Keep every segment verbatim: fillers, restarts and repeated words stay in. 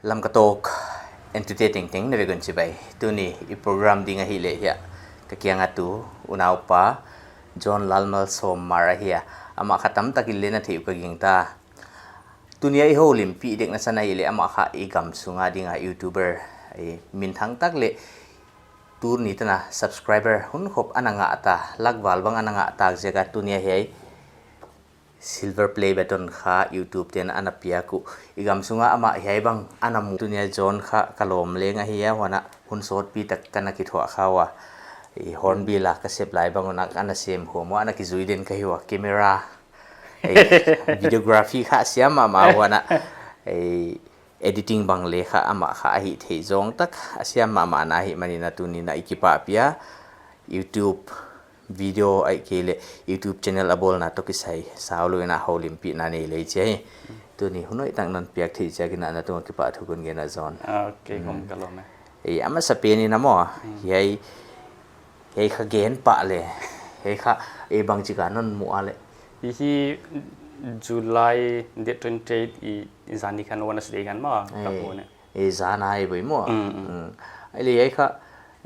Lamka Talk entute tengteng na vekin chibai. Tuni i program ding a hi le hi a, ka kianga tu unaupa John Lalmalsawm Hmar a hi a. Ama kha tam takin le na thei u ka ging ta. Tuni a i houlimpui dekna san a hi le ama kha i gam sunga dinga YouTuber, i min thang tak le tuni tana subscriber hun khop ana ngah ta, lak val bang ana ngah tak zeka tuni a hi silver play button kha YouTube ten ana pia ku. I gam sunga ama hi bang ana mu. Tuni a John kha ka lawm leng a hi a, huana hun sawtpi tak ka na kithuah kha ua. I Hornbill a ka sep lai bang una ana sem khawm ua, ana kizui den ka hi ua. Camera, ei, videography kha siam ama huana. Ei, editing bang le kha ama kha a hi thei zawng tak a siam mama na hi manina tuni na i kipa pia YouTube video ai ke le YouTube channel a bawlna to kisai sau lo ina houlimpui na nei le che hi. Tuni hun hoi tak non piak thei che kina na tunga kipa thu kun gen a John. Ah, okay, hom ka lawm e. Ei, ama sa pe ni na mo. Hi ai, hi ai kha gen pa le. Hi ai kha, ei bang chi ka non mu a le. Hi hi July date twenty-eight i, i zani khan Wednesday khan ma ka Ei, pu ne. Ei zana ai boi mo. Mm, mm. Mm. Ai le ai kha,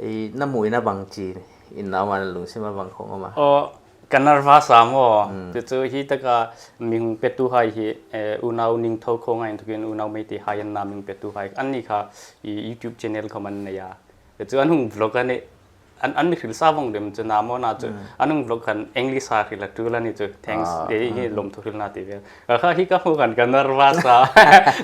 ei na mu ina bang chi, in na wan lung sima bang khong ma. O, ka nervous a mo. Mm. Chu chu hi taka mi hung petu hai hi, eh, unau ning tho khong ai thukin unau Meitei hai an na mi hung petu hai. An ni kha i YouTube channel kha man na ya. Chu an hung vlog a ni, an, an mi hril sa vong dem chu na mo na chu. Mm. An hung vlog khan English a hril a tu la ni chu. Thanks. Ah, e, hi mm, lawmthu hril na ti ve. Ka kha hi ka hmu khan ka nervous a.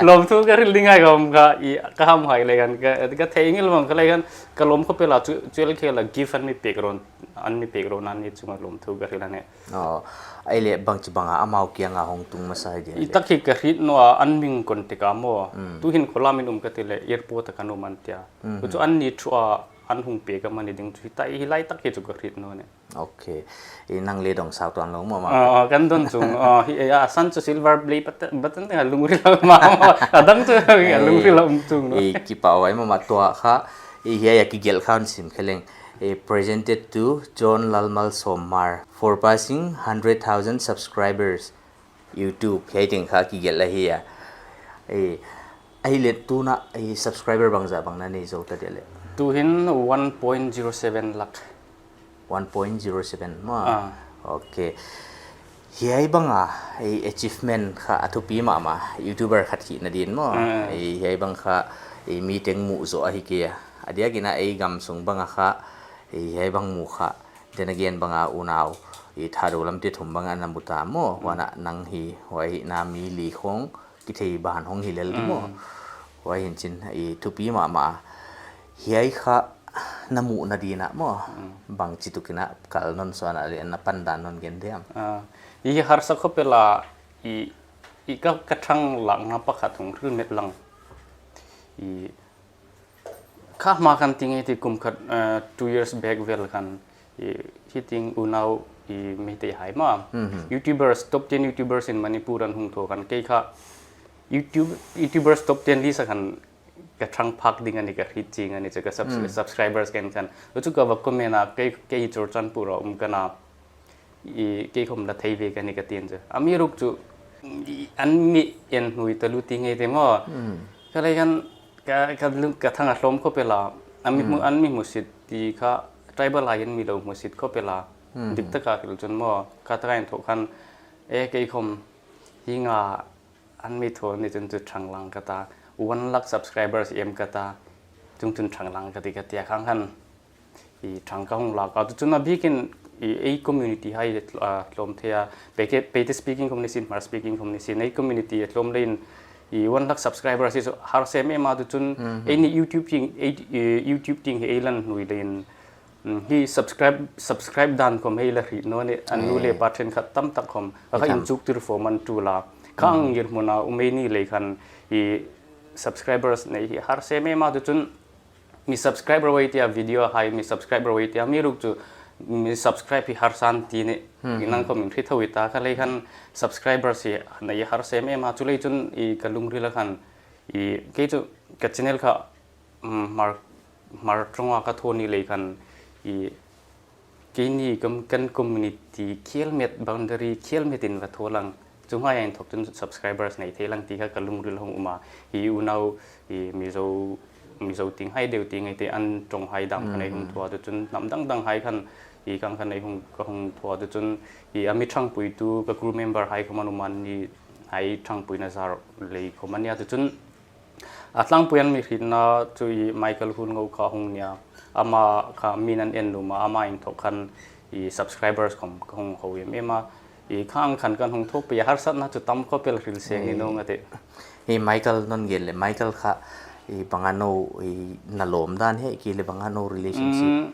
Lawmthu ka hril ding ai gom ka i ka ham hai le khan ka, ka thei ngil vong ka le khan ka lawm khop el a chu, chu el khel a gift an mi pek ron, an mi pek ron an ni chunga lawmthu ka hril a ne. Oh, ai le bang chi banga amau kianga hong tung masa dia. I tak hi ka hriet naw a an mi hung contact a mo. Mm. Tu hin khuolam in um ka ti le airport a kan um an tia. Mhm. Chu an ni thu a an hung pek a mani ding chu hi ta hi lai tak hi chu ka hriet naw ne. Okay. I nang le dong sau tuan lo mo ma. Ah, ah, kan don chung. Ah, hi, eh, a san chu silver play button, button a lungril ma ma. A dang chu a lungril um chung no. I kipa wai ma ma tua kha. I hi ai a kigel khan sim kheleng. Eh, presented to John Lalmalsawm Hmar for passing hundred thousand subscribers. YouTube, hi ai ting kha kigel a hi a. Eh, ai le tuna, eh, subscriber bang za bang na nei zo ta dia le. Tu hin one point zero seven lakh. One point zero seven ma. Ah. Okay. Hi ai banga, eh, achievement kha a thupi ma ma. YouTuber khat hi na din mo. Ah. Eh, hi ai bang kha, eh, mi teng mu zo a hi ke a. A dia kina ei gam sung banga kha, eh, hi ai bang mu kha. Then again banga unau, i Thadou lam te thum banga na mu ta mo. Mm. Huana nang hi, huai hi na mi li khong, kithei ban hong hi lel di mo. Mm. Huai hin chin, i thupi ma ma. Hi ai kha na mu na dina mo. Mm. Bang chi tu kina kal non so na le na pan dan non gen diam. Ah, i harsa khop el a i, i ka, ka thang lang na pakhat hung hril met lang. I Kha hma khan ti ngei ti kum khat, eh, two years back vel khan, i, hi ting unau, i, Meitei hai ma. Mhm. YouTubers, top ten YouTubers in Manipur an hung thaw khan. Kei kha YouTube, YouTubers top ten list a khan ka thang phak ding a ni ka hriet chieng a ni chu ka subs-, Mm. subscribers khan khan. Chu ka va comment a kei, kei Churachandpur a um ka na. I, kei khom la thei ve ka ni ka tien chu. Amiruokchu, i, an mi en hnuoi taluo ti ngei ti maw. Mm. Ka lei khan, ka, ka lung, ka thang a hlawm khop el a. An mi hmu, Mm. an mi hmusit ti kha, tribal hai an mi lo hmusit khop el a. Mm. Dik taka hril chun maw. Kha taka inthoka khan, e kei khom, hi nga an mi thaw ni chun chu thang lang ka ta. One lakh subscribers em ka ta. Chung chun thang lang ka ti ka tia khang khan. I thang ka hung lak a, tu chun a bikin i, ei community hai, a, hlawm thei a, Paite, Paite speaking khom ni sin, Hmar speaking khom ni sin, ei community a hlawm leiin, i one lakh subscribers hi chu harsa em em a, tu chun Mhm. ei ni YouTube ting, ei, i YouTube ting hi ei lan hnuoi leiin, mm, hi subscribe, subscribe dan khom hei la hriet naw ni, an nu le Eh. pa ṭhenkhat tam tak khom, a kha Itham. inchuktir fawm an ṭul a, kha ang Mhm. ngirhmun a um ei ni lei khan, i subscribers nei hi harsa em em a, tu chun, mi subscribe ro ei tia video hai, mi subscribe ro ei tia, amiruokchu mi subscribe hi harsa an ti ni. Hmm, i nang hmm. Khom in hre tho i ta, kha lei khan subscribers hi nei harsa em em a, chu lei chun i ka lungrila khan i kei chu ka channel kha, mm, Hmar, Hmar ṭawnga ka thaw ni lei khan i keini kan, kan community khial met, boundary khial met in va thaw lang. Chuonghai inthok chun subscribers nei thei lang ti kha ka lungrila hung um a. Hi unau, hi Mizo, Mizo tieng hai deu tieng ei ti an ṭawnghai dam khan ei hung thaw a, chun hnam dang dang hai khan, hi khang khan ei hung, ka hung thaw a, chun hi a mi ṭhangpuitu ka crew member hai khawm an um a, an ni hai ṭhangpuina zar lei khawm a nia, chun a tlangpui an mi hrietna chu hi Michael Hungo kha hung nia. Ama kha mi'n an en nuom a, ama inthok khan hi subscribers khawm ka hung ho em em a. Hi khang khan kan hung thaw pei a, harsatna chu tam khawp el, hril seng ni naw ning a tih. Hi Michael non gel le, Michael kha hi bang a naw, hi na lawm dan, hi ki le bang a naw relationship. Mm,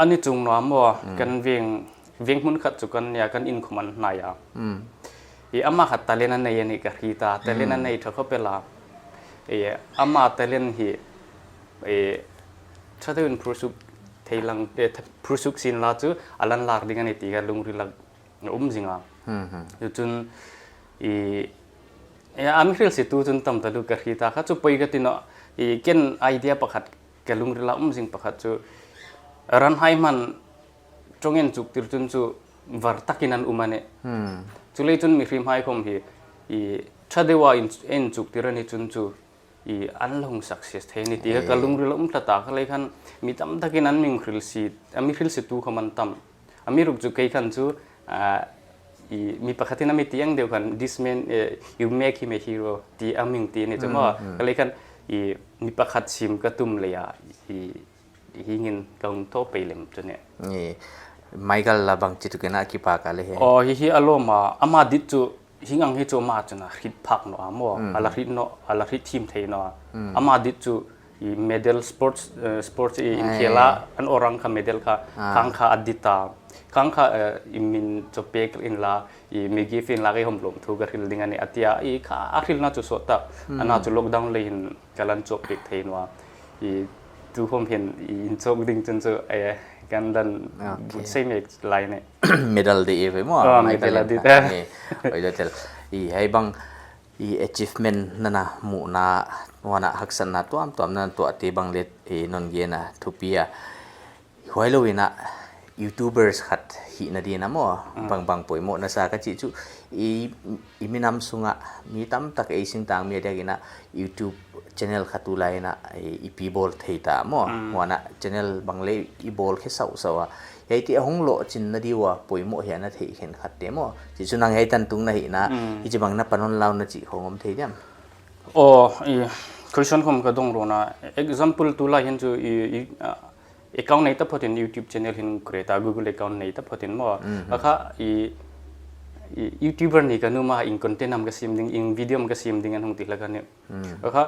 a ni chuong naw maw, kan veng, veng hmun khat chu kan nia, kan in khawm an hnai a. Hi ama kha talent a nei a nih ka hriet a, talent a nei ṭha khawp el a. Hi ama talent hi, hi ṭha deuin phursuk thei lang, eh, th-, phursuk sien la chu a lan lak ding a nih ti ka lungrila um zing a. Chu chun hi, hi a mi hrilsietu chun tam taluo ka hriet a, kha chu poi ka ti naw, hi ken idea pakhat ka lungrila um zing pakhat chu, ran hai hman ṭawng inchuktir chun chu var takin an um a nih. Chuleiin chun mihriem hai khawm hi, hi ṭha deuin inchuktir a ni chun chu, hi an lo hung success thei a nih ti kha ka lungrila um tlat a, kha lei khan mi tam takin an mi hrilsie, a mi hrilsietu khawm an tam. Amiruokchu kei khan chu, a, hi mi pakhatin a mi ti ang deu khan, "This man, eh, you make him a hero," ti a mi ti a ni chu maw. Kha lei khan hi mi pakhat siem ka tum leia, hi, hi ngin ka hung thaw pei lem chu a nih. Hi Michael la bang chi tu kena kipak a le he. Aw, hi hi a lawm a, ama dit chu, hieng ang hi chu ama chun a hriet phak naw a maw. A la hriet naw, a la hriet thiem thei naw a. Ama dit chu hi medal, sports, eh, sports hi inkhela, an orang kha medal kha, khang kha a dit a. Khang kha, eh, hi min chu pek inla, hi mi gift inla kei hawm lawmthu ka hril ding a nih a ti a. Hi kha a hrilna chu sawt tak. Ana chu lockdown lei hin ka lan chawk pek thei naw a. Hi tu khawm hin hi inchawk ding chun chu, eh, kan lan buotsai mek lai a nih. Medal dit ve maw. Ah, Michael medal a dit. Hi, oi lo tel. Hi hei bang hi achievement nana hmuna, huona haksatna tuam tuam nana tuah ti bang le, hi non gen a thupi a. Huoi lo ina YouTubers khat hina dingin a maw, bang bang poimaw nasa ka chi chu, hi, hi mi nam sunga mi tam tak ei sing tang mi a diak ina YouTube channel khat tu lai ina, hi, ipi bawl thei ta maw. Huona channel bang le i bawl khe sau sau a. Hei ti a hung lo chin na diu a poimaw hi ana thei khenkhat te maw. Chi chu nang hei tan tung na hina, hi chi bang na pan hon lau na chi khawm thei diam. Aw, hi question khawm ka dong ro na. Example tu lai hin chu hi, hi, a, account nei taphawtin YouTube channel hin create a, Google account nei taphawtin maw. Kha kha hi, hi YouTuber ni ka nuom a, ieng content am ka siem ding, ieng video am ka siem ding an hung ti hlak a nih. Kha kha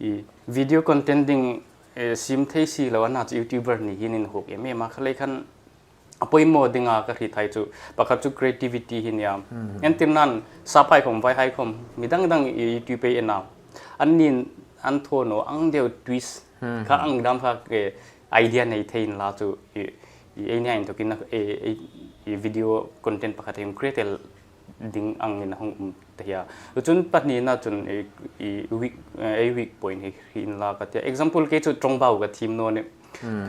hi video content ding, eh, siem thei si lo ana chu YouTuber ni hin inhawk em em a, kha lei khan a poimaw dinga ka hriet hai chu, pakhat chu creativity hi nia. Entirnan sap hai khawm, vai hai khawm, mi dang dang hi YouTube ei en a. Anni'n an thaw naw ang deu twist kha ang dam kha, eh, idea nei thei inla chu, hi, hi ei nia inthokin, eh, eh, hi video content pakhat ei create el ding angin a hung um ta hi a. Chun pahnina chun hi, hi weak, eh, ei weak point hi, hi inla ka ti a. Example kei chu ṭawngbau ka thiem naw a nih.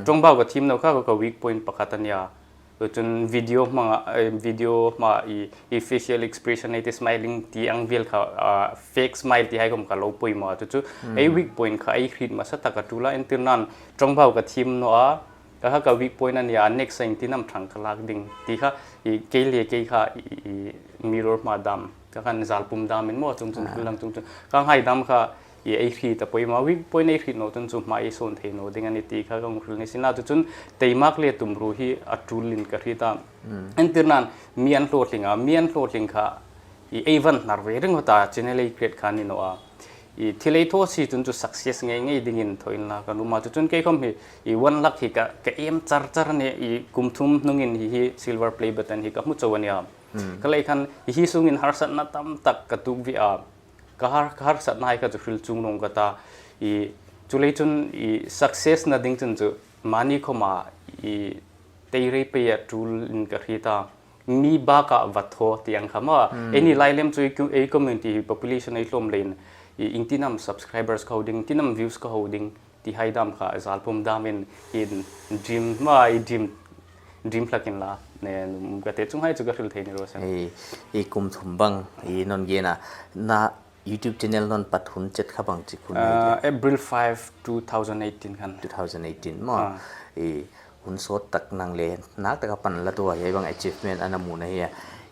Ṭawngbau ka thiem naw kha ka weak point pakhat a nia. Chun video hmanga, eh, video hma hi, hi facial expression, ei ti smiling ti ang vel kha, ah, fake smile ti hai khawm ka lo poimaw a. Chu chu ei weak point kha ei hriet hmasa tak a ṭul a, entirnan ṭawngbau ka thiem naw a. Kha kha ka weak point a nia, next a ieng tin am ṭhang ka lak ding ti kha, hi kei le kei kha, hi, hi mirror hma dam, kha khan zal pum damin maw, chuong chuong thil dang chuong chuong. Kha hai dam kha, hi ei hriet a poimaw, weak point ei hriet naw chun chu hma ei sawn thei naw ding a nih ti kha ka hung hril ni sien la, chu chun teimak le tumruo hi a ṭulin ka hriet a. Entirnan mi an hlawtling a, mi an hlawtling kha, hi ei van hnar ve ringawt a, channel ei create kha ni naw a. Hi thil ei thaw si chun chu success ngei ngei dingin thaw inla ka nuom a. Chu chun kei khawm hi, hi one lakh hi ka, ka aim char char a nih, hi kum thum hnungin hi, hi silver play button hi ka hmu chau a nih a. Kha lei khan hi, hi sungin harsatna tam tak ka tuok ve a. Ka har, ka harsatna hai kha chu hril chuong naw ka ta. Hi, chuleiin chun hi success na ding chun chu mani khawma hi tei rei pei a ṭulin ka hriet a. Mi bakah va thaw ti ang kha maw. Eini lai lem chu ei co-, ei community hi population ei hlawm leiin, hi ieng tin am subscribers ka ho ding, tin am views ka ho ding ti hai dam kha zal pum damin hin dream maw, ei dream, dream hlak inla. ne, um, ka te chunghai chu ka hril thei ni raw se. Ei, ei kum thum bang, ei non gen a, na YouTube channel non pat hun chet kha bang chi khun nei Ah, ke? April five, two thousand eighteen khan. Two thousand eighteen maw. Ah. Ei, hun sawt tak nang le, nak taka pan la tua, hiai bang achievement ana mu na hi a.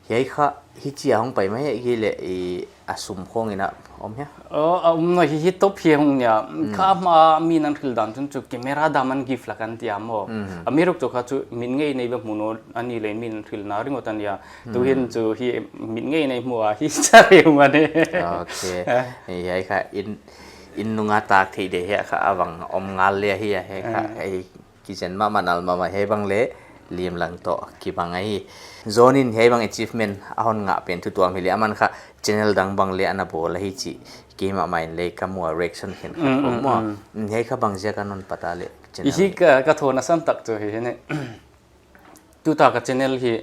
Hiai kha, hi chi a hong pai mai, ei le, ei, a sum khong ina, om hia? Oh, a um no hi, hi top hi hong nia. Mm. Kha ma mi nan hril dan chun chu camera dam an gift la kan tia maw. Mm. A mi ruk chu kha chu min ngei nei ba hmu no ani le min hril na ringot ania. Tu hin chu hi min ngei nei hmu a hi sa reu ma ne. Okay. Eh. Ei, hiai kha in, in nunga tak thei de hia kha a vang om ngal le hi a he kha. Eh. Ei, kizen ma ma nal ma ma hiai bang le lim lang to ki bang a hi. John in hiai bang achievement a hon ngah pen thu tuam hi le aman kha channel dang bang le ana bawl a hi chi. Keima main le ka mu a reaction khen khat Mm, khom mm, maw. mm. Mm, hiai kha bang ziak a non pat a le I channel hi le. ka, ka thaw na san tak chu hi hi ne. Tuta ka channel hi,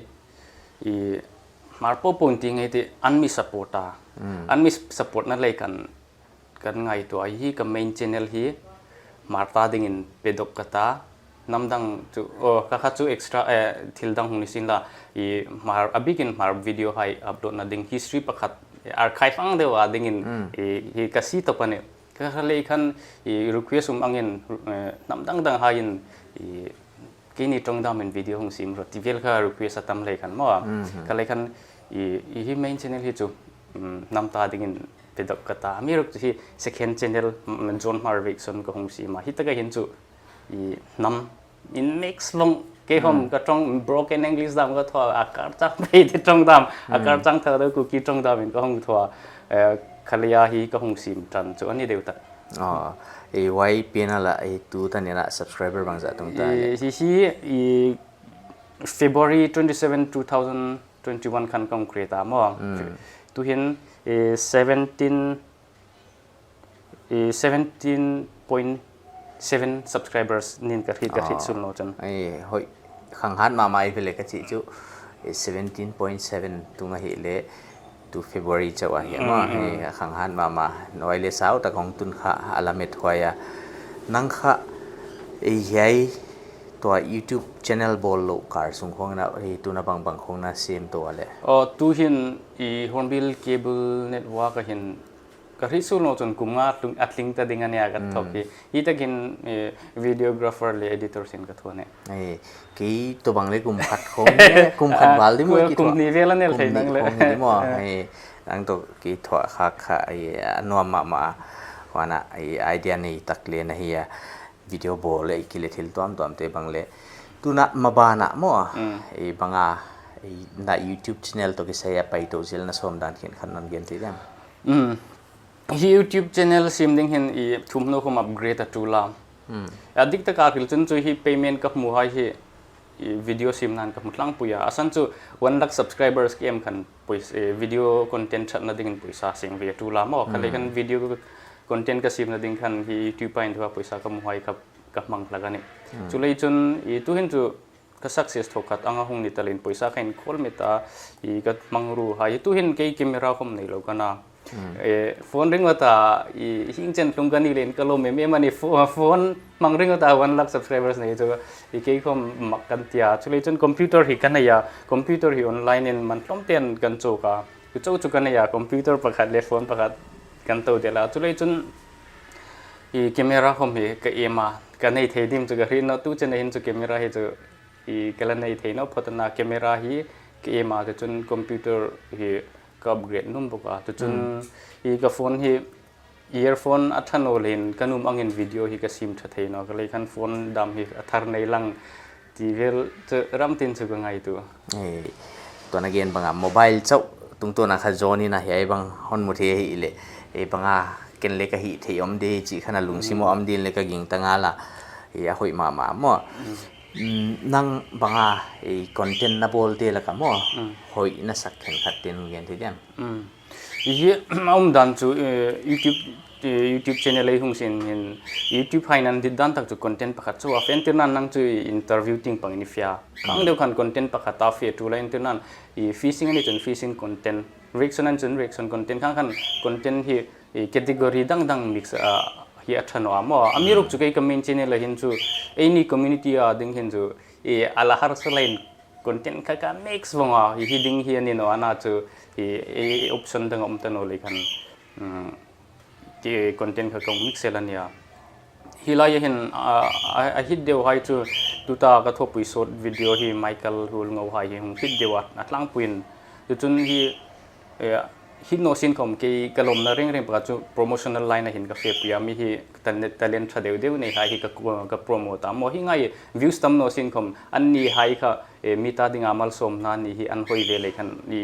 i, Hmar po po ti ngei ti an mi support a. Mm. An mi support na lei kan, kan ngaituo a hi ka main channel hi Hmar ta dingin pe dawk ka ta. Hnam dang chu, oh, ka kha chu extra, eh, thil dang hung ni sin la, i Hmar, a bikin Hmar video hai upload na ding history pakhat, eh, archive ang deu a dingin, Mm. i, hi ka si tawp a ni. Ka kha lei khan, i, request um angin, eh, hnam dang dang haiin, i, keini ṭawng damin video hung sim rawh ti vel kha request a tam lei khan maw. Mhm. Ka lei khan, i, i hi main channel hi chu, mm, hnam ta dingin pe dawk ka ta. Mi ruk chu hi second channel, mm, John Hmar Reaction ka hung sim a. Hi taka hin chu, i, hnam in mix long kei hom Mm. ka ṭawng broken English dam ka thaw a, a kar chang pei ti ṭawng dam, a kar Mm. chang thar deu Kuki ṭawng damin ka hung thaw a, eh, kha leia hi ka hung sim ṭan chu a ni deu tak. Ah, ei, why pena la, ei, tu ta nena subscriber bang zat tung ta le? I, hi hi, i, February twenty-seven, two thousand twenty-one khan ka hung create a maw. Mm. Tu hin, i, seventeen, i, seventeen point seven subscribers nin ka hriet, ka hriet Ah. sul naw chun. Ei, hoi, khang hat ma ma ei ve le ka chi chu, i, seventeen point seven tung a hi le, tu February chau a hi a maw, Mm, mm. hei, a khang hat ma ma, nuai le sau tak hong tun kha, a la met huai a. Nang kha, ei hiai, tua YouTube channel bawl lo kar sung khong na, ei tuna bang bang khong na sem to a le. Oh, tu hin i Hornbill Cable Network a hin ka hriet sul naw chun kum nga tlung, a tling ta ding a nia ka Mm. thawk hi. Hi takin, eh, videographer le editor sin ka thaw a nih. Ei, kei tobang le kum khat khong, kum khat Ah, val di maw kum, ki kum thaw. Hni vel a nel Kum thei hni nang le. Khong ni maw. Eh. Ei, nang to kei thaw kha kha, ei, a nuam ma ma. Huana, ei, idea nei tak le na hi a. Video bawl le, ei, ki le thil tuam tuam te bang le. Tuna ma bana maw. Mm. Ei, banga, ei, na YouTube channel to kisai a pai to zel na sawm dan khin khan non gen ti dem. Mm. Hi YouTube channel sim ding hin i thum no khom upgrade a tul a. Hmm. A dik taka hril chun chu hi payment ka hmu hai hi i video sim nan ka hmu tlangpui a. A san chu one lakh subscribers ka em khan pois-, eh, video content ṭhatna dingin poisa seng ve a tul a maw. Kha le Hmm. khan video content ka simna ding khan hi YouTube a inthua poisa ka hmu hai ka, ka hmang hlak a nih. Hmm. Chuleiin chun i tu hin chu ka success thawkhat anga hung ni ta leiin poisa kha inkhawl met a, i ka hmangruo hai. Tu hin kei camera khom nei lo ka na. Hmm. Eh, phone ringawt a, i hing chen tlung ka ni leiin ka lawm em em a nih, pho-, phone hmang ringawt a one lakh subscribers nei chu, i kei khom mak kan tia. Chuleiin chun computer hi ka nei a, computer hi online in man tlawm tein kan chawk a. Chu chau chu ka nei a, computer pakhat le phone pakhat kan to del a. Chuleiin chun i camera khom hi ka em a, ka nei thei dim chu ka hriet naw, tu chen a hin chu camera hi chu i ka la nei thei naw phawt a na, camera hi ka em a, chu chun computer hi ka upgrade nuom bawk a, chu chun Hmm. i ka phone hi earphone a ṭha naw leiin ka nuom angin video hi ka sim ṭha thei naw, kha le khan phone dam hi a thar nei lang ti vel chu ram tin chu ka ngaituo. Ei, tuana gen banga mobile chau tung tuana kha John-in a hiai bang hon mu thei hi le, ei, banga ken le ka hih theih awm de chi khan a lungsim a Hmm. awm ding le ka ging ta ngal a, ei, a hoih ma ma maw. Hmm. Mm, nang banga, ei, content na bawl te laka maw, Hmm. hoih na sak khenkhat te nun gen thei dem. Hmm. I hi, a um dan chu, eh, YouTube, eh, YouTube channel ei hung sin hin, YouTube hai nan dit dan tak chu content pakhat chu a fe, entirnan nang chu interview ting pang in i fe a. Khang deu khan content pakhat a fe tul a, entirnan i fishing a ni chun fishing content, reaction a ni chun reaction content, khang khan content hi i category dang dang mix a hi a ṭha naw a maw. A mi ruk chu kei ka main channel a hin chu, eini community a ding hin chu, i a la harsa leiin content kha ka mix vong a, hi hi ding hi a ni naw a, ana chu hi, hi option dang um ta naw lei khan, um, ti content kha ka mix el a nih a. Hi lai hin, a, a, a hit deu hai chu tuta ka thawpui short video hi Michael Hulngo hai hi hung hit deu a, a tlangpuiin. Chu chun hi, eh, hit naw sin khawm kei ka lawmna reng reng pakhat chu promotional line a hin ka fepui a, mi hi talent, talent ṭha deu deu nei hai hi ka, ka promote a maw. Hi ngai views tam naw sin khawm anni hai kha, eh, mi ta dinga malsawmna ni hi an hoi ve lei khan i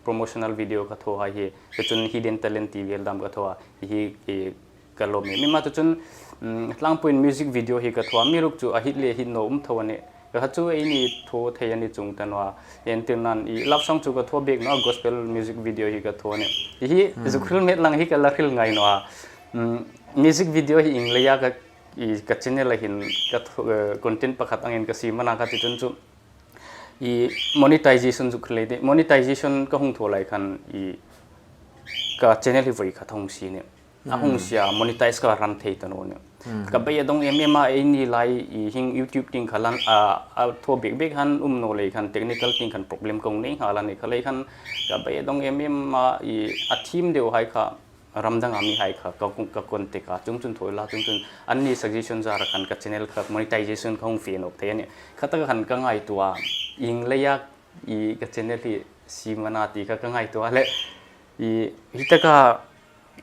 promotional video ka thaw hai hi, chu chun hidden talent ti vel dam ka thaw a, hi, hi, eh, ka lawm em em a. Chu chun, um, tlangpuiin music video hi ka thaw a, mi ruk chu a hit le hit naw um tho a nih. Ka kha chu eini thaw thei a ni chuong ta naw a. Entirnan i love song chu ka thaw bek naw a, gospel music video hi ka thaw a nih. Hi, hmm, zuk hril met lang hi ka la hril ngai naw a. Um, music video hi ieng leia ka, i, ka channel a hin ka thaw, eh, content pakhat angin ka siem a na ka ti chun chu i monetization zuk hril lei de. Monetization ka hung thaw lai khan i ka channel hi voi khat hung sie nih. A hung sie a, monetize ka run thei ta naw nih. Hmm. Ka bei a dong em em a, eini lai i hieng YouTube tieng kha lan a, a thaw bek bek han um naw lei khan technical tieng khan problem ka hung nei nghal a nih, kha lei khan ka bei a dong em em a, i a thiem deu hai kha ram danga mi hai kha ka, ka contact a, chuong chun thaw la, chuong chun anni suggestion zara khan ka channel kha monetization ka hung fe nawk thei a nih. Kha taka khan ka ngaituo a, ieng leia i ka channel hi siem a na ti kha ka ngaituo a le, i hi taka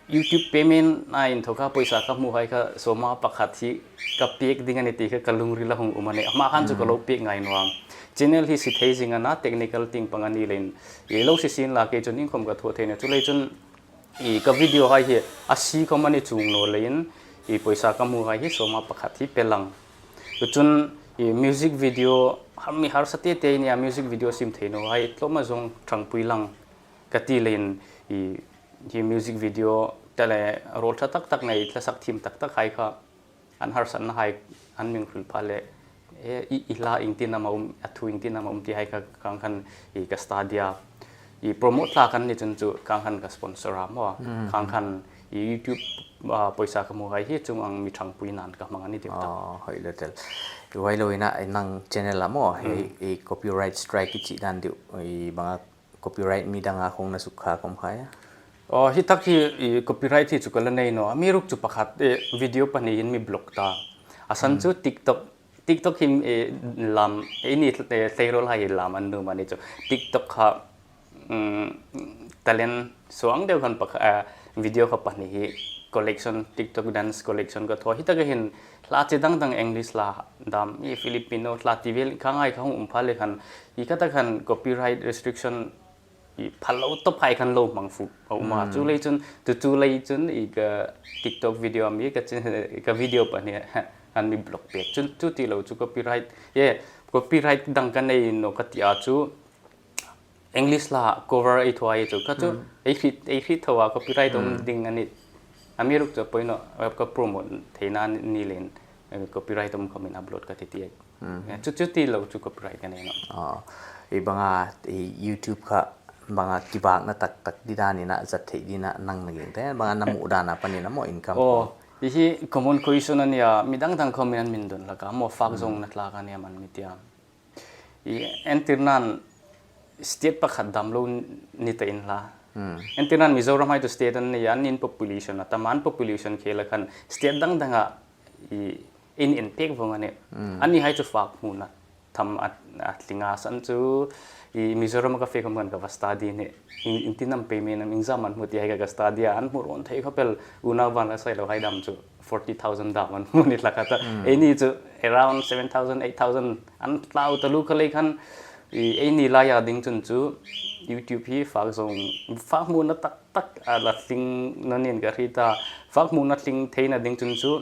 YouTube payment a inthawka pawisa ka hmu hai kha sawma pakhat hi ka pek ding a nih ti kha ka lungrila hung um a nih. Ama khan chu ka lo pek ngai naw a. Channel hi sie thei zing a na, technical tieng pang a ni leiin. I lo sie sien la kei chun iengkhawm ka thaw thei a nih. Chu lei chun i ka video hai hi a sie khawm a ni chuong naw leiin i pawisa ka hmu hai hi sawma pakhat hi pe lang. Chu chun i music video har mi harsa te te nia music video siem thei naw hai tlawma zawng ṭhangpui lang ka ti leiin i hi music video tale rol ṭha tak tak nei thlasak thiem tak tak hai kha an harsatna hai an mi hril pha le, e, i, i hla iengtin am a um, a thu iengtin am a um ti hai kha kang khan i ka study a. I promote hla kan ni chun chu kang khan ka sponsor a maw. Hmm. Kang khan i YouTube, a, pawisa ka hmu hai hi chuong ang mi ṭhangpui nan ka hmang a nih ti ta. Oh, hoi lo tel. Hoi lo ina nang channel a maw, hmm, i, i copyright strike i chi dan deu, i banga copyright mi danga khawng na suk kha khawm khai a? Oh, hi tak hi, i, copyright hi chu ka la nei naw a. Mi ruk chu pakhat, e, video pahni hin mi block ta. A san chu TikTok, TikTok hi, e, lam, e, ni, e, tleirawl hai hi lam an nuom a ni chu. TikTok kha, um, talent suong deu khan pakhat, e, video kha pahni hi collection, TikTok dance collection ka thaw. Hi taka hin hla chi dang dang English hla dam, i Filipino hla ti vel kha ngai kha hung um pha le khan, i ka ta khan copyright restriction i phal lo tawp hai khan lo hmang fuk a um a. Hmm. Chu lei chun, chu, chu lei chun i ka TikTok video am i ka chi-, ka video pahni an mi block pek. Chun chu ti lo chu copyright, ye, copyright dang ka nei naw ka ti a chu English hla cover ei thaw ei chu. Kha chu, hmm, ei hriet, ei hriet thaw a copyright um, hmm, ding a nih. A mi ruk chu a poi naw, a ka promote theina ni leiin, e, copyright um khawmin upload ka ti ti ei. Hmm. E, chu, chu ti lo chu copyright ka nei naw. Ah, i banga, i YouTube kha banga kibakna tak tak di dan ina zat thei dina nang na ging te, banga na hmu dana panin a maw income. Oh, i hi common question a nia, mi dang dang khawmin an mi indon hlak a, maw fak, hmm, zawngna tlak a nia man mi tia. I entirnan state pakhat dam lo ni ta inla. Hmm. Entirnan Mizoram hai chu state an nia, an in population a tam, an population khela khan state dang danga i in en pek vong a nih. Hmm. Anni hai chu fak hmuna tham a, a tling a, san chu i Mizoram ka fe khawm khan ka va study nih. In, iengtin am payment am, iengzam an hmu ti hai kha ka study a, an hmu rawn thei khawp el, unau vanlai sei lo hai dam chu forty thousand dam an hmu ni hlak a ta. Hmm. Eini chu around seven thousand, eight thousand an tlau taluo kha lei khan, i, eini laia ding chun chu YouTube hi fak zawng, fak hmuna tak tak a la tling naw nin ka hriet a. Fak hmuna tling theina ding chun chu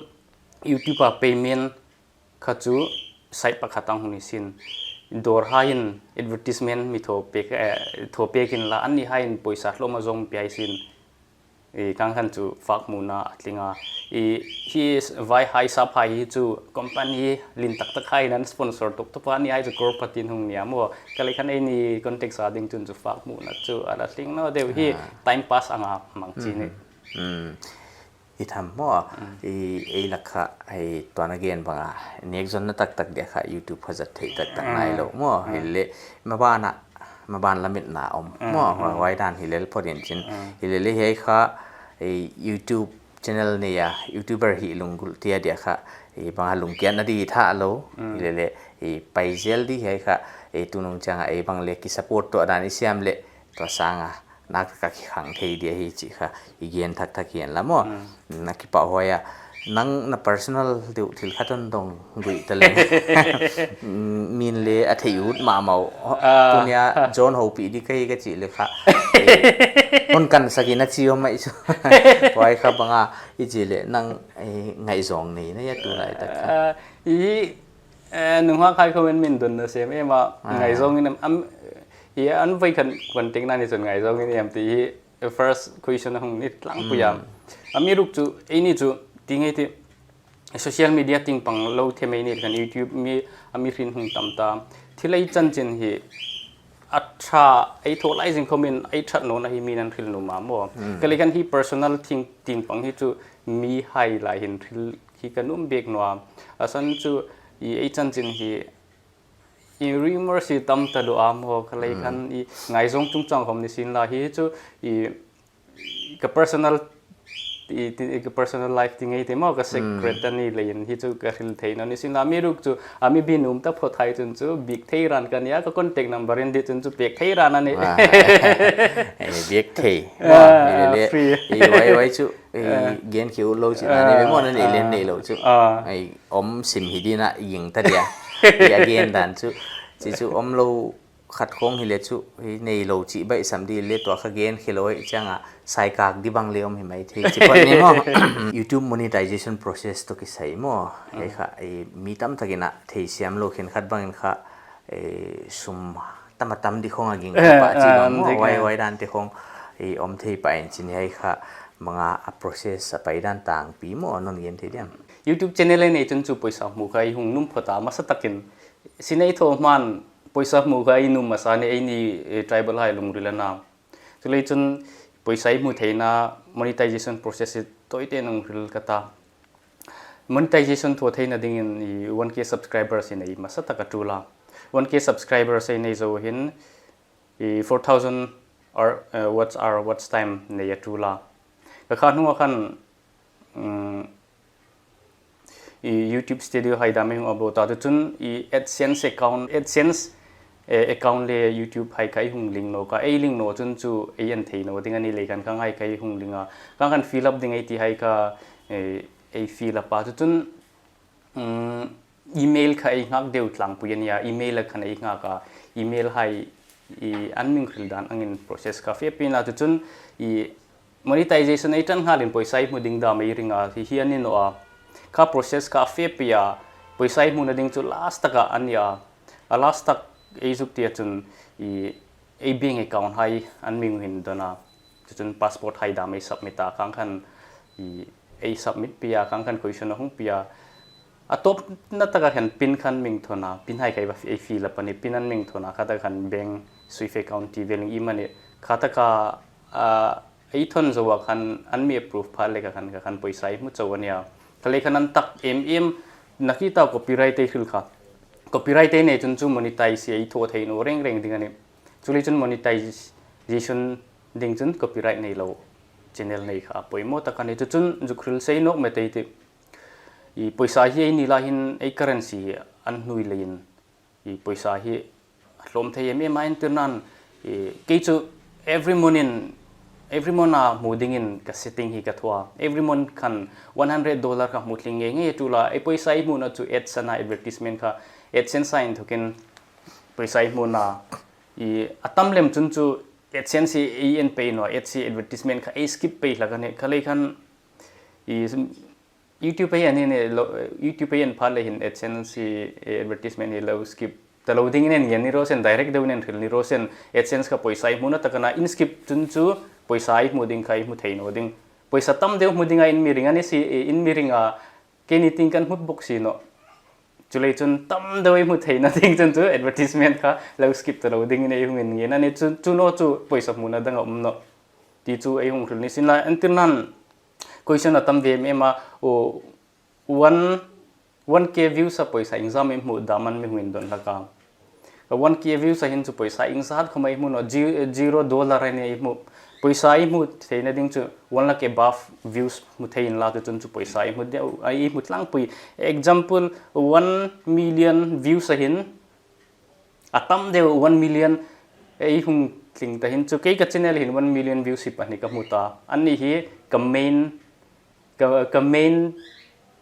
YouTube-a payment kha chu site pakhat ang hung ni sin. Dawr haiin advertisement mi thaw pek, eh, thaw pek inla, anni haiin pawisa hlawm a zawng pei sin. I, kang khan chu fak hmuna a tling a. I, hi s-, vai hai sap hai hi chu company lien tak tak haiin an sponsor tuk tuk a, anni hai chu crorepati an hung nia maw. Kha lei khan eini context-a ding chun chu fak hmuna chu a la tling naw deu hi, ah, time pass anga hmang chi nih. Hmm. Hmm. Hi tham maw, i, ei lak kha, ei tuan a gen banga, nek zonna tak tak dia kha YouTube kha zat thei tak tak nai lo maw, hi le, mabana, maban lamitna om maw, huai dan hi le pawdin chin, hi le le hi kha, ei YouTube channel nei a, YouTuber hi lunggulh tia dia kha, ei banga lungkiatna di tha lo, hi le le, ei pai zel di hi kha, ei tunung changa, ei bang le ki support to dan i siam le, tua sanga, nak ka ki khang thei dia hi chi kha, i gen thak thak hian la maw. Na ki pa hoya, nang na personal deuh thil kha ton dong gui ta le. Min le a thei ut ma mau. Tunia John ho pi di kai ka chi le kha. Hon kan saki na chi om mai chu. Hoy kha banga, i chi le nang, eh, ngai zong nei na ya tu lai tak kha. I, eh, nung ha khai comment min dun na sem ema ngai zong in am, am, i an vai kan contact na ni chun ngai zong in em ti hi first question hung ni tlang puya. Amiruokchu, ei ni chu, ti ngai ti, social media ting pang lo the mai ni kan YouTube mi, ami hrin hung tam ta. Thil ei chanchin hi, a tha, ei thaw lai zing khomin, ei that nawna hi mi nan hril nuom a maw. Ka le kan hi personal ting, ting pang hi chu mi hai lai hin hril hi ka nuom bek naw a. A san chu i ei chanchin hi, i rumor si tam ta lo a maw, ka le kan i ngai zong chung chang khom ni sin la hi chu i ka personal i, ti, i ka personal life ti ngai ti maw, ka secret a ni leiin hi chu ka hril thei naw ni sin la, amiruokchu, ami bi nuom ta phawt hai chun chu, biek thei ran ka nia, ka contact number in di chun chu, pek thei ran a ni. Biek thei. Maw, i le le, free. I wai wai chu, i gen ki u lo chi na ni maw na ni len nei lo chu. Ai, om sim hi di na ing ta dia. I a gen dan chu, chi chu om lo khat khong hi le chu, hi nei lo chi bai sam di le tua kha gen khi lo ei changa, sai kak di bang le om hi mai thei chi pawt ni maw. YouTube monetization process to ki sai maw. Ei kha, ei mi tam takin a thei siam lo khin khat bangin kha, ei sum tam a tam di khong a ging pa chi maw, wai wai dan te khong, ei om thei pa in chin hei kha, manga a process a pai dan tang pi maw, non gen thei diam. YouTube channel ei nei chun chu poisa hmu kha ei hung nuom phawt a masa takin, sinei thaw hman, poisa hmu kha ei nuom masa ni ei ni, eh, tribal hai lungril a na. Chu le chun poisa ei hmu theina monetization process hi tawi te nung hril ka ta. Monetization thaw theina dingin i one K subscribers i nei masa tak a tul a. One K subscribers ei nei zo hin i four thousand or, eh, watch hour, watch time nei a tul a. Ka kha hnunga khan, mm, i YouTube Studio hai dam ei hung upload ta, chun i AdSense account, AdSense, eh, account le YouTube hai kha ei hung link naw ka, ei link naw chun chu ei en thei naw ding a ni le kan kha ngai kha ei hung link a. Kan khan fill up ding ei ti hai kha, eh, ei fill up a, chu chun, mm, email kha ei nghak deu tlang pui a nia, email a khan ei nghak a, email hai i an mi hril dan angin process kha fe pui a, chu chun i monetization ei tan nghalin poisa ei hmu ding dam ei ring a, hi hi a ni naw a. Kha process kha fe pui a, poisa ei hmuna ding chu last taka a ni a. A last tak ei zuk tia chun i ei bank account hai an mi hin don a. Chu chun passport hai dam ei submit a, kan khan i ei submit pui a, kan khan question a hung pui a. A tawpna taka khan pin khan mi thawn a, pin hai kha ei fill up a ni, pin an mi thawn a, kha taka khan bank Swift account ti veling i mani. Kha taka, a, ei thawn zo a khan an mi approve pha le ka khan, ka khan poisa ei hmu chau a nia. Ka le khan an tak em em, na ki ta copyright ei hril kha. Copyright ei nei chun chu monetize ei thaw thei naw reng reng ding a ni. Chu le chun monetization ding chun copyright nei lo channel nei kha poimaw tak a ni. Chu chun zuk hril sei nawk met ei ti. I poisa hi ei ni lai hin ei currency hi an hnuoi leiin i poisa hi a hlawm thei em em a, entirnan i kei chu every morning, every morning a hmu dingin ka setting hi ka thaw a. Every morning khan one hundred dollar ka hmu tling ngei ngei a tul a. Ei poisa ei hmuna chu ads a na, advertisement kha, AdSense a inthokin poisa ei hmuna i a tam lem chun chu AdSense hi ei en pei naw, ads hi advertisement kha ei skip pei hlak a ni. Ka le khan i YouTube ei en hi ni lo, YouTube ei en pha le hin AdSense hi, eh, advertisement hi lo skip ta lo dingin en ngen ni raw se, direct deuin en hril ni raw se, AdSense kha poisa ei hmuna tak a na, in skip chun chu poisa ei hmu ding kha ei hmu thei naw ding. Poisa tam deu hmu dinga in mi ring a ni si, eh, in mi ring a, keini tieng kan hmu bok si naw. Chu le chun tam deu ei hmu theina ding chun chu advertisement kha lo skip ta lo dingin ei hung en ngen a ni, chu, chu naw chu poisa hmuna dang a um naw. Ti chu ei hung hril ni sin la, entirnan Question a tam ve em em a, o, one, one K views a poisa iengzam i hmu dam an mi hung indon hlak a. Ka one K views a hin chu poisa iengzat khawm i hmu nawh, ze-, zero dollar a ni i hmu. Poisa i hmu theina ding chu one lakh above views hmu thei inla, chu chun chu poisa i hmu deu, a i hmu tlangpui. Example, one million views a hin, a tam deu one million ei hung tling ta hin chu, kei ka channel hin one million views hi pahni ka hmu ta. Anni hi ka main, ka, ka main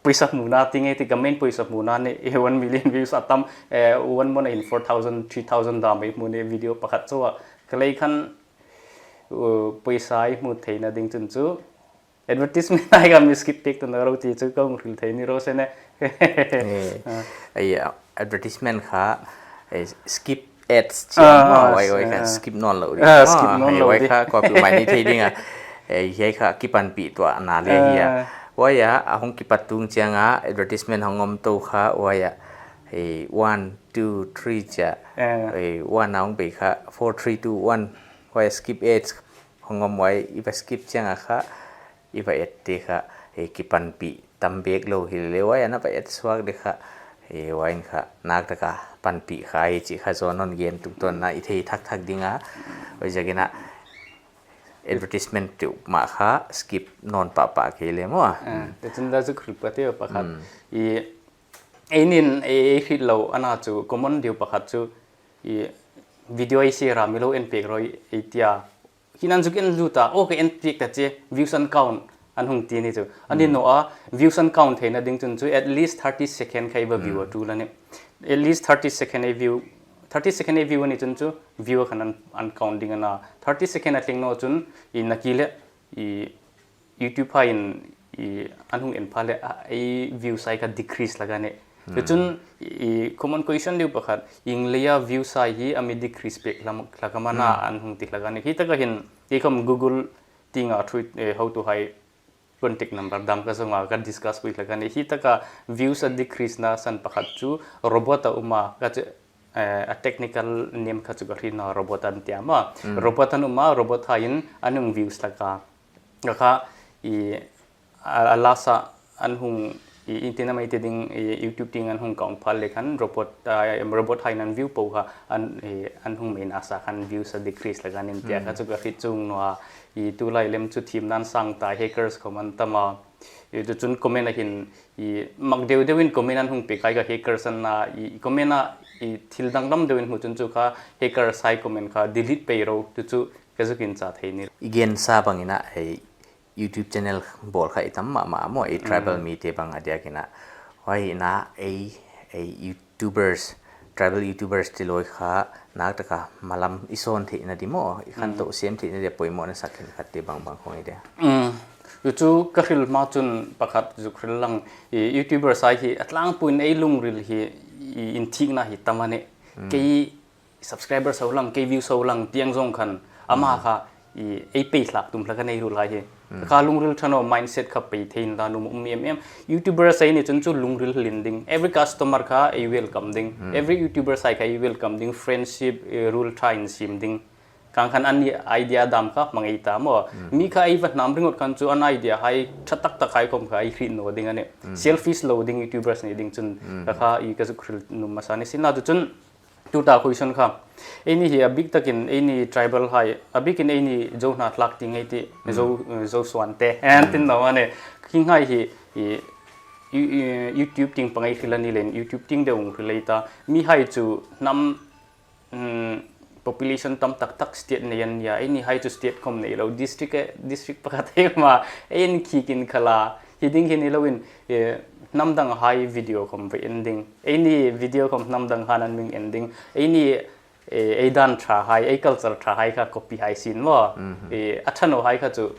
poisa hmuna ti nge ti, ka main poisa hmuna ni, eh, one million views a tam, eh, one month a hin four thousand, three thousand dam ei hmu ni video pakhat chu a. Ka lei khan, uh, poisa i hmu theina ding chun chu advertisement ai ka mi skip pek ta naw ro ti chu ka hung hril thei ni ro se ne. Eh, ei, ah, advertisement kha, eh, skip ads chi Ah, maw, ah, wai, wai kha ah. Skip nawn lo di. Ah, skip Ah, nawn hei, lo wai di. Kha copy mai ni thei ding a. Eh, hei kha kipan pi tuana le hi a. Ah. Wai a, a hung kipat tung chiang a, advertisement hung om to kha, wai a. Eh, one, two, three cha. Ah. Eh, one a hung bei kha, four, three, two, one. Wai a skip ads hung om wai, i va skip chiang a kha, i va et te kha, eh, kipan pi tam bek lo hi le, wai a na va et suak de kha, eh, wai in kha, nak taka pan pi kha hi chi kha zo non gen tuk ton na i thei thak thak ding a, wai zagina advertisement tu ma kha skip non pa pa ke le maw. Ah, te chun la chu hril pa te pakhat. Mm. I, ei nin, ei, ei hril lo, ana chu common deu pakhat chu, i video ei share a mi lo en pek ro ei tia. Hi nan zuk en lut a, o ka en pek ta che, views an count, an hung ti ni chu. Ani Hmm. naw a, views an count theina ding chun chu, at least thirty second kha i va view a Hmm. tul a ni. At least thirty second ei view, thirty second ei view a ni chun chu, view a khan an, an count ding a na. Thirty second a tling naw chun, i na ki le, i YouTube hai in, i an hung en pha le, a, ei views ai kha decrease hlak a ni. Hmm. Chu chun, i, common question deu pakhat, ieng leia views ai hi a mi decrease pek hlak am a na Hmm. an hung ti hlak a ni. Hi taka hin, i khom Google tienga thu, eh, hotuhai contact number dam ka zong a ka discuss pui hlak a ni. Hi taka views a decrease na san pakhat chu robot a um a, ka chu, eh, a technical name kha chu ka hriet naw, robot an ti a maw. Hmm. Robot an um a, robot hai in an hung views hlak a. Ka kha, i, a, a last a an hung, i, ieng tin am ei ti ding, i, YouTube tieng an hung count pha le khan robot, a, robot hai in an view po kha an, i, an hung mei nasa khan views a decrease hlak a ni ti a kha Hmm. chu ka hriet chuong naw a. I, tulai lem chu thiem nan sang ta, hackers khom an tam a. I, chu chun comment a hin, i, mak deu deu in comment an hung pek ai kha hackers an na, i, comment a, i, thil danglam deu in hmu chun chu kha hackers hai comment kha delete pei ro, chu chu ka zuk incha thei ni. I gen sa bang ina, ei, YouTube channel bawl kha i tam mah mah maw, ei tribal Mm. mi te bang a diak ina. Hoi ina ei, ei YouTubers, tribal YouTubers ti lawi kha nak taka malam i sawn theihna di maw, i khan Mm. to siam theihna di poimawna sak khenkhat te bang bang khawng i dia. Mm. Chu chu ka hril hma chun pakhat zuk hril lang, i YouTubers ai hi a tlangpuiin ei lungril hi i inthikna hi tam a ni. Mm. Kei subscriber so lang, kei view so lang, tieng zong khan, ama Mm. kha, i, ei pei hlak tum hlak a nei ruol hai hi. Mm. Kha lungril ṭha naw mindset kha pei thei inla nuom um em em. YouTuber sai ni chun chu lungril hlin ding. Every customer kha ei welcome ding. Mm. Every YouTuber sai kha ei welcome ding. Friendship, eh, ruol ṭha insiem ding. Kang khan an ni idea dam kha hmangai ta maw. Mm. Mi kha ei va hnam ringot khan chu an idea hai ṭha tak tak hai khom kha ei hriet naw ding a ni. Mm. Selfish lo ding YouTubers ni ding chun Mm. ka kha i ka zuk hril nuom masa ni sin la chu chun Tuta question kha. Eini hi a bik takin eini tribal hai, a bikin eini Zo hnathlak ti nge ti, Mm. Zo, Zo suan te. An Mm. tin naw a ni. Khi ngai hi, i, i, i, YouTube tieng pangai hril a ni leiin, YouTube tieng deu hung hril ei ta. Mi hai chu hnam, mm, population tam tak tak state nei an nia. Eini hai chu state khom nei lo. District e, district pakhat ei um a. Ei en khi kin khala. Hi ding hi ni loin, eh, hnam dang hai video khom va en ding. Eini video khom hnam dang hai an mi en ding. Eini, eh, ei dan ṭha hai, ei culture ṭha hai kha copy hai sin maw. Mhm. Eh, a ṭha naw hai kha chu,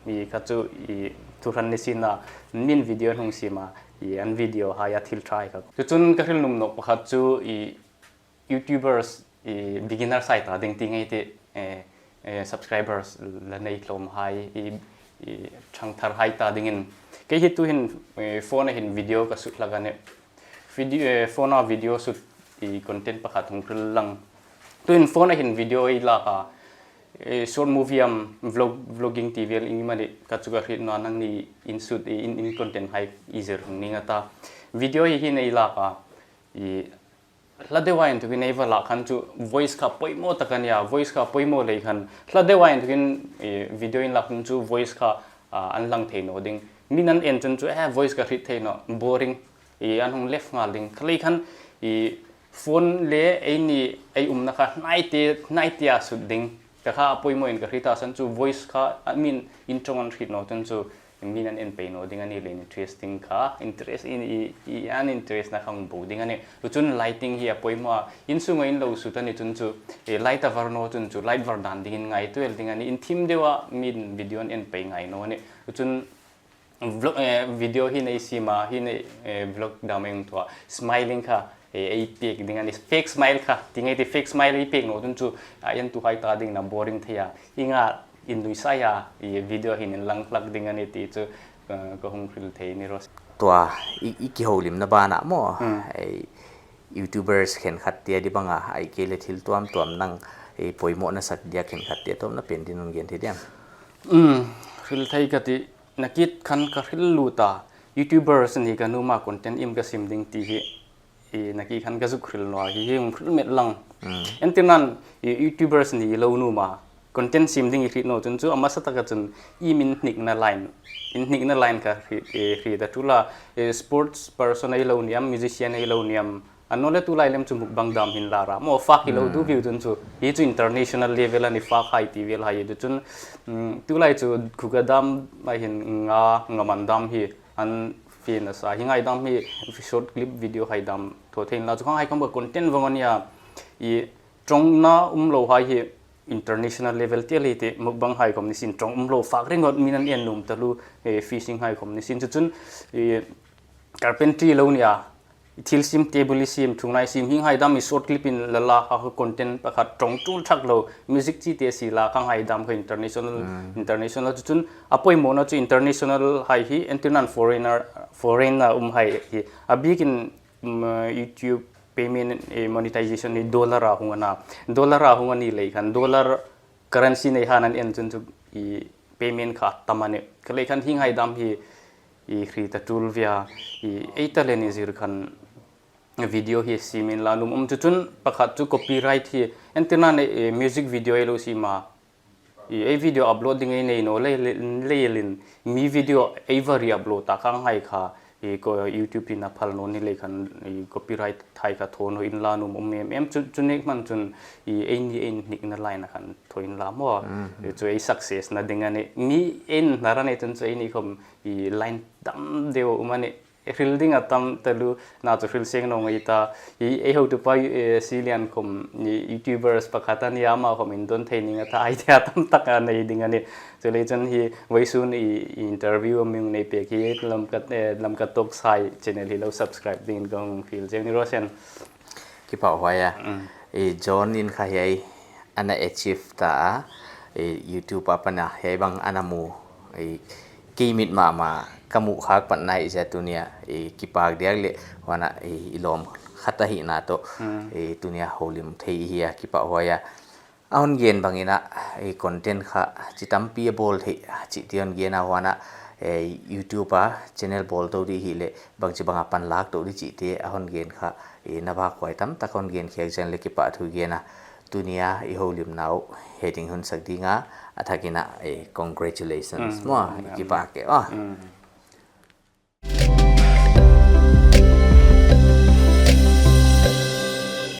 i kha chu, i thu hran ni sin a, min video an hung siem a, i an video hai a thil ṭha hai kha. Chu chun ka hril nuom nawk pakhat chu, i YouTubers, i beginners hai ta ding ti nge ti, eh, eh, subscribers la nei tlawm hai, i, i ṭhangthar hai ta dingin. Kei hi tuhin, eh, phone a hin video ka shoot hlak a ni. Video, eh, phone a video shoot i content pakhat hung hril lang. Tuhin phone a hin video ei lak a, E, short movie am vlog, vlogging ti vel ieng emanih ka chu ka hriet naw a, nangni in shoot, e, in, in content hai i zir hung ning a ta. Video hi hin ei lak a. I hla deu a inthokin ei va lak khan chu voice kha poimaw tak a nia, voice kha poimaw lei khan hla deu a inthokin, e, video in lak chun chu voice kha, a, an lang thei naw ding. Min an en chun chu, eh, voice ka hriet thei naw, boring. I an hung lef nghal ding. Kha lei khan i phone le eini ei umna kha hnai te, hnai te a sut ding. Ka kha a poimaw in ka hriet a san chu voice kha a min in ṭawng an hriet naw chun chu min an en pei naw ding a ni leiin interesting kha, interest in i, i an interest na kha hung bo ding a ni. Chu chun lighting hi a poimaw a, in sunga in lo sut a ni chun chu, e, light a var naw chun chu light var dan dingin ngaituo el ding a ni. In thim deu a min video an en pei ngai naw a ni. Chu chun vlog, eh, video hi nei siem a, hi nei, eh, vlog dam ei hung thaw a. Smiling kha, eh, ei pek ding a ni. Fake smile kha, ti ngei ti fake smile ei pek naw chun chu, a entuhai ta dingin a boring thei a. Ieng a, in nuisat a, i video hin inlang hlak ding a ni ti chu, eh, ka hung hril thei ni raw se. Tua, i, i kihoulimna bana maw. Hmm. Ei, YouTubers khenkhat tia di banga, ei kei le thil tuam tuam nang, ei poimawna sak dia khenkhat tia tuamna pen din hung gen thei diam. Hmm, hril thei ka ti. Nakie khan ka hril lut a, YouTubers ni ka nuom a content iem ka siem ding ti hi, i nakie khan ka zuk hril naw a, hi hi hung hril met lang. Mm. Entirnan, i YouTubers ni lo nuom a, content siem ding i hriet naw chun chu a hmasa taka chun iem in hnikna line, in hnikna line ka hriet, i hriet a ṭul a, i sports person ei lo ni am, musician ei lo ni am, a naw le tulai lem chu mukbang dam hin la ra. Maw fak hi lo Hmm. tu viu chun chu. Hi chu international level a ni fak hai ti vel hai chu chun. Mm, tulai chu khuka dam a hin nga, nga man dam hi an fe nasa. Hi ngai dam hi short clip video hai dam thaw thei inla chu khang hai khom ka content vong a nia. I ṭawngna um lo hai hi international level tia lei te mukbang hai khom ni sin ṭawng um lo fak ringawt min an en nuom taluo, eh, fishing hai khom ni sin chu chun, eh, carpentry lo nia. Thil siem, table siem, thungnai siem, hieng hai dam hi short clip in la la, ha, ha content pakhat ṭawng ṭul ṭhak lo, music chi te si la, khang hai dam kha international, Hmm. international chu chun a poimawna chu international hai hi, entirnan foreigner, foreign a um hai hi, a bikin, um, YouTube payment, eh, monetization hi dollar a hung a na, dollar a hung a ni lei khan, dollar currency nei han an en chun chu i payment kha tam a ni. Kha lei khan hieng hai dam hi i hriet a ṭul viau, i ei ta le ni zir khan video hi siem inla nuom um chu chun pakhat chu copyright hi entirnan, eh, music video ei lo siem a. I ei video upload ding ei nei naw lei, lei, lei lin mi video ei va re-upload ta khang hai kha i ko YouTube in a phal naw ni lei khan i copyright hai kha thaw naw inla nuom um em em chu, chu nek man chun i eini ei hnikna line a khan thaw inla maw. Mhm. I chu ei success na ding a ni. Mi ei hnar a ni chun chu eini khom i line dam deu um a ni. Hril ding a tam taluo, na chu hril seng naw ngei ta. I ei hotupa, eh, Silian khom i YouTubers pakhat a nia, ama khom indon thei ning a ta, idea tam tak a nei ding a ni. Chu lei chun hi vawisun i, i interview a mi hung nei pek hi Lamka, eh, Lamka Talks hai channel hi lo subscribe dingin ka hung hril cheu ni raw se. Kipahhuai a. Mm. I John in kha hiai ana achieve ta a. I YouTube a pana hiai bang ana mu. I kei mit mama ka mu khak pan nai zia tunia. I kipak diak le huana i, i lawm khat a hina tawh. Mm. I tunia houlim thei hi a kipahhuai a. A hon gen bangin a, ei content kha chi tampi a bawl thei, chi ti hon gen a huana, ei YouTube a channel bawl to di hi le, bang chi banga pan lak to di chi te a hon gen kha, ei na va khuai tam tak hon gen khiak chen le kipahthu gen a, tunia i houlimna u, he ding hun sak dinga, a thakina, ei congratulations. Mm, maw, mm, kipak ke, ah. Mm.